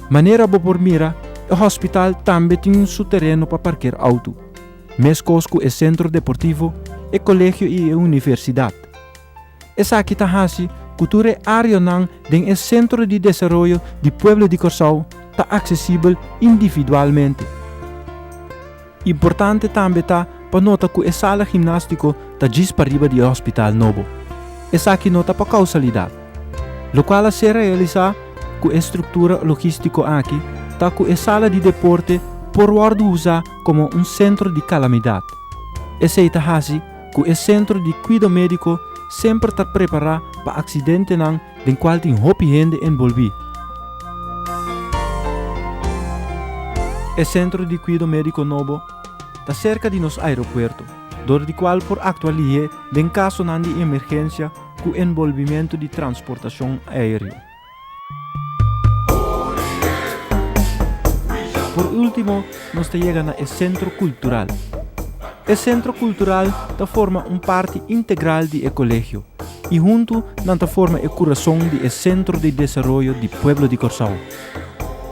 Manera bo por mira, e hospital tambe tin su tereno pa parker auto, meskos ku e sentro deportivo, e kolegio i e universidat. Esaki ta hasi ku tur e áreanan den e Sentro di Desaroyo di Pueblo di Kòrsou ta aksesibel individualmente. Importante tambe ta pa nota ku e sala gimnástiko ta djis pariba di e hospital nobo. Esaki no ta pa kousalidat. Lokual a ser realisá ku e struktura logístiko aki ta ku e sala di deporte por wòrdu usá komo un sentro di kalamidat. Esei ta hasi ku e sentro di kuido médiko semper ta prepará pa aksidentenan den kual tin hopi hende enbolbí. E sentro di kuido médiko nobo ta serka di nos aeropuerto, dor di kual por aktua lihé den kasonan di emergensia ku enbolbimentu di transportashon aéreo. Por último nos ta yega na e Sentro Kultural. E Sentro Kultural ta forma un parti integral di e kolegio i huntu nan ta forma e kurason di e Sentro di Desaroyo di Pueblo di Kòrsou.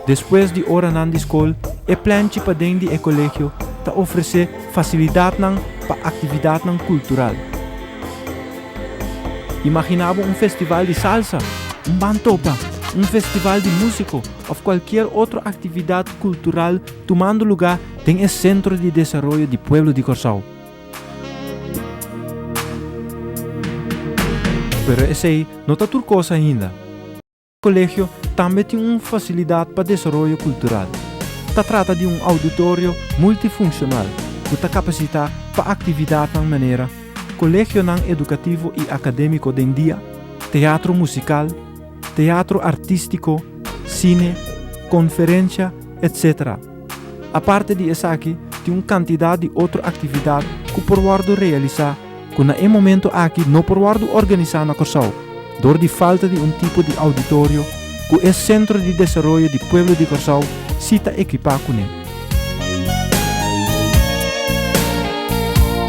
Despues di oranan di skol, e plenchi paden di e kolegio ta ofresé fasilidatnan pa aktividatnan kultural. Imaginá bo un festival di salsa, un ban topa, un festival di músiko òf kualkier otro aktividat kultural tumando lugá den e Sentro di Desaroyo di Pueblo di Kòrsou. Pero esei no ta tur kos ainda. Kolegio tambe tin un fasilidat pa desaroyo kultural. Ta trata di un auditorio multifunshonal ku ta kapasitá pa aktividatnan manera kolegionan edukativo i akadémiko den dia, teatro musikal, teatro artístiko, sine, konferensha, etc. Aparte di esaki tin un kantidat di otro aktividat ku por wòrdu realisá ku na e momento aki no por wòrdu organisá na Kòrsou dor di falta di un tipo di auditorio ku e Sentro di Desaroyo di Pueblo di Kòrsou si ta ekipá kuné.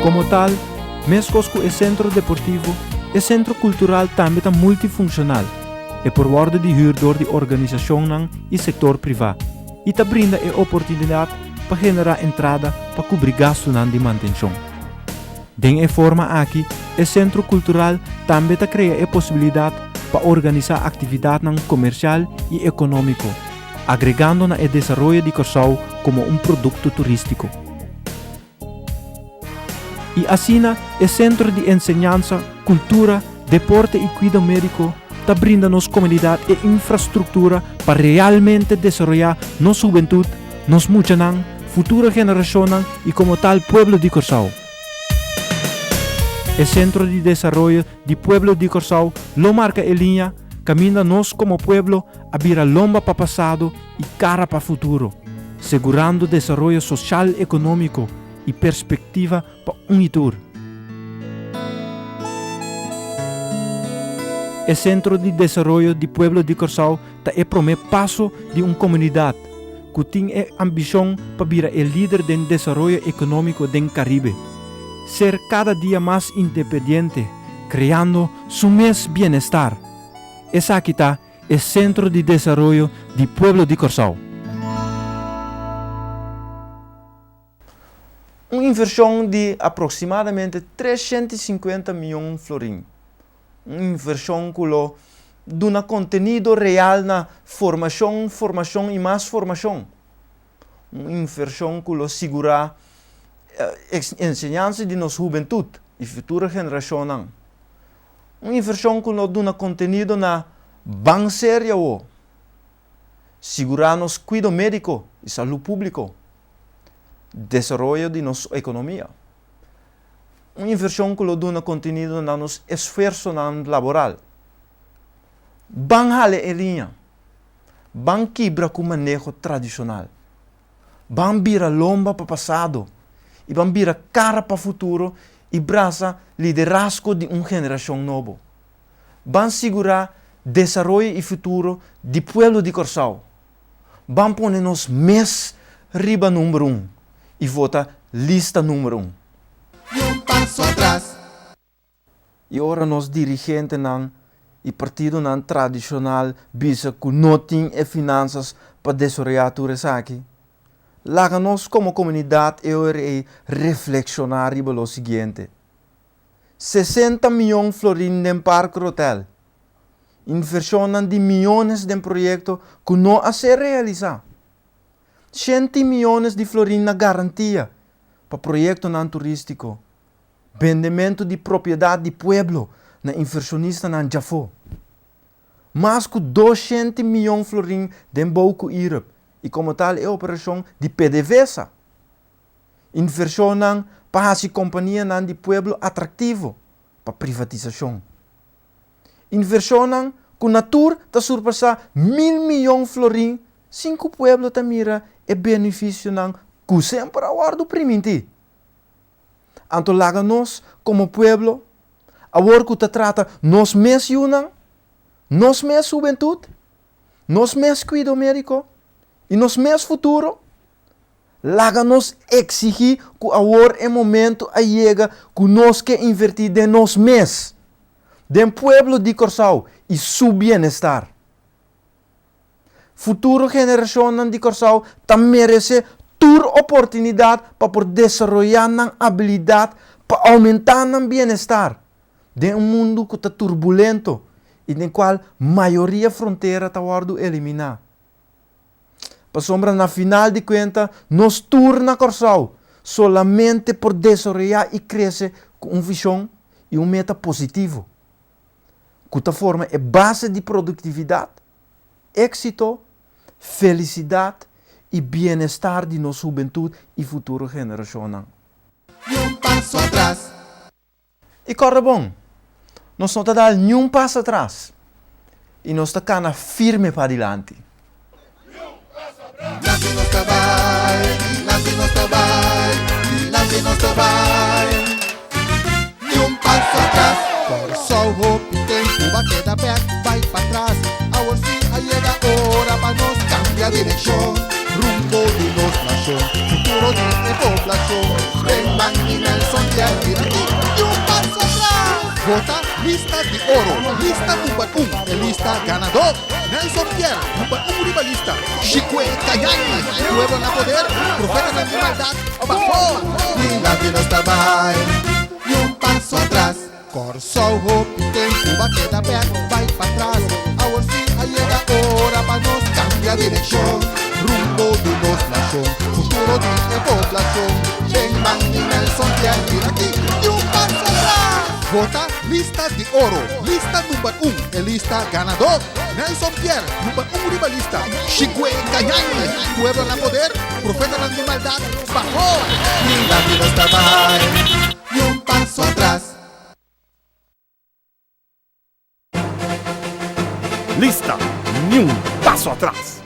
Komo tal, meskos ku e sentro deportivo, e sentro kultural tambe ta multifunshonal, e por wòrdu di hür dor di organisashonnan i sektor privá i ta brinda e oportunidat pa generá entrada pa kubri gastunan di mantenshon. Den e forma aki e Sentro Kultural tambe ta krea e posibilidat pa organisá aktividatnan komersial i ekonómiko, agregando na e desaroyo di Kòrsou komo un produkto turístiko. I asina e Sentro di Enseñansa, Kultura, Deporte i Kuido Médiko ta brinda nos komunidat e infrastruktura pa realmente desaroyá nos hubentut, nos muchanan, futuro generashonnan i komo tal pueblo di Kòrsou. E Sentro di Desaroyo di Pueblo di Kòrsou lo marka e liña kaminda nos komo pueblo a bira lomba pa pasado i kara pa futuro, segurando desaroyo sosial ekonómiko i perspektiva pa un i tur. E Sentro di Desaroyo di Pueblo di Kòrsou ta e promé paso di un komunidat ku tin e ambishon pa bira e lider den desaroyo ekonómiko den Karibe, ser kada dia mas independiente, kreando su mes bienestar. Esaki ta e Sentro di Desaroyo di Pueblo di Kòrsou. Un invershon di aproksimadamente 350 mion florin. Un invershon ku lo duna kontenido real na formashon, formashon i mas formashon. Un invershon ku lo sigurá enseñansa di nos hubentut i futuro generashonnan. Un invershon ku lo duna kontenido na ban serio awo, sigurá nos kuido médiko i salú públiko, desaroyo di nos ekonomia. Un invershon ku lo duna kontenido na nos esfuersonan laboral. Ban hala e liña. Ban kibra ku maneho tradishonal. Ban bira lomba pa pasado i ban bira kara pa futuro i brasa liderazgo di un generashon nobo. Ban sigurá desaroyo i futuro di pueblo di Kòrsou. Ban pone nos mes riba number un i vota lista number un. Ni un paso atras. I ora nos dirigentenan. i partidonan tradishonal bisa ku no tin e finansas pa desaroyá tur esaki, laga nos komo komunidat e ora ei reflekshoná riba lo siguiente, 60 mion florin den Parker Hotel, invershonnan di miones den proyekto ku no a ser realisá, shenti miones di florin na garantia pa proyektonan turístiko, bendementu di propiedat di pueblo na invershonistanan djafó. Mas ku doshenti mion florin den bou ku IRUP i komo tal e operashon di PDVSA. Invershonnan pa hasi kompanianan di pueblo atraktivo pa privatisashon. Invershonnan ku na tur ta surpasá mil mion florin sin ku pueblo ta mira e benefisionan ku semper a wòrdu primintí. Anto laga nos komo pueblo, awor ku ta trata nos mes yunan, nos mes hubentut, nos mes kuido médiko i nos mes futuro, laga nos eksigí ku awor e momento a yega ku nos ke invertí den nos mes, den pueblo di Kòrsou i su bienestar. Futuro generashonnan di Kòrsou ta meresé tur oportunidat pa por desaroyá nan abilidat pa oumentá nan bienestar den un mundu ku ta turbulento i den kual mayoria frontera ta wòrdu eliminá. Pasobra na final di kuenta nos tur na Kòrsou solamente por desaroyá i krese ku un vishon i un meta positivo ku ta forma e base di produktividat, éksito, felisidat i bienestar di nos hubentut i futuro generashonnan. Ni un paso atras. I kòrda bon, nos no ta dal niun pas atras i nos ta kana firme padilanti. Dilanti nos ta bai, dilanti nos ta bai, dilanti nos ta bai. Ni un paso atras. Kòrsou hopi tempu ba keda bèk bai patras. Awor si a yega ora pa nos kambia direkshon. Rumbo di nos nashon, futuro di e poblashon. Den man di Nelson Pierre bira aki. Ni un paso atras. Vota lista di oro, lista number un, e lista ganadó. Nelson Pierre, number un riba lista. Shikwe Kayani, pueblo na poder, profetanan di maldat, pafó! Dilanti nos ta bai, ni un paso atras. Kòrsou hopi tempu ba keda bèk, bai patras. Awor si a yega ora pa nos kambia direkshon. Rumbo di nos nashon, futuro di e poblashon. Den man di Nelson Pierre, mira aki, ni un paso atras! Vota lista di oro, lista number un, e lista ganador. Nelson Pierre, number un riba lista. Shigwe Kayani, pueblo na poder, profetanan di maldad, bafó! Dilanti nos ta bai, ni un paso atras. Lista, ni un paso atras!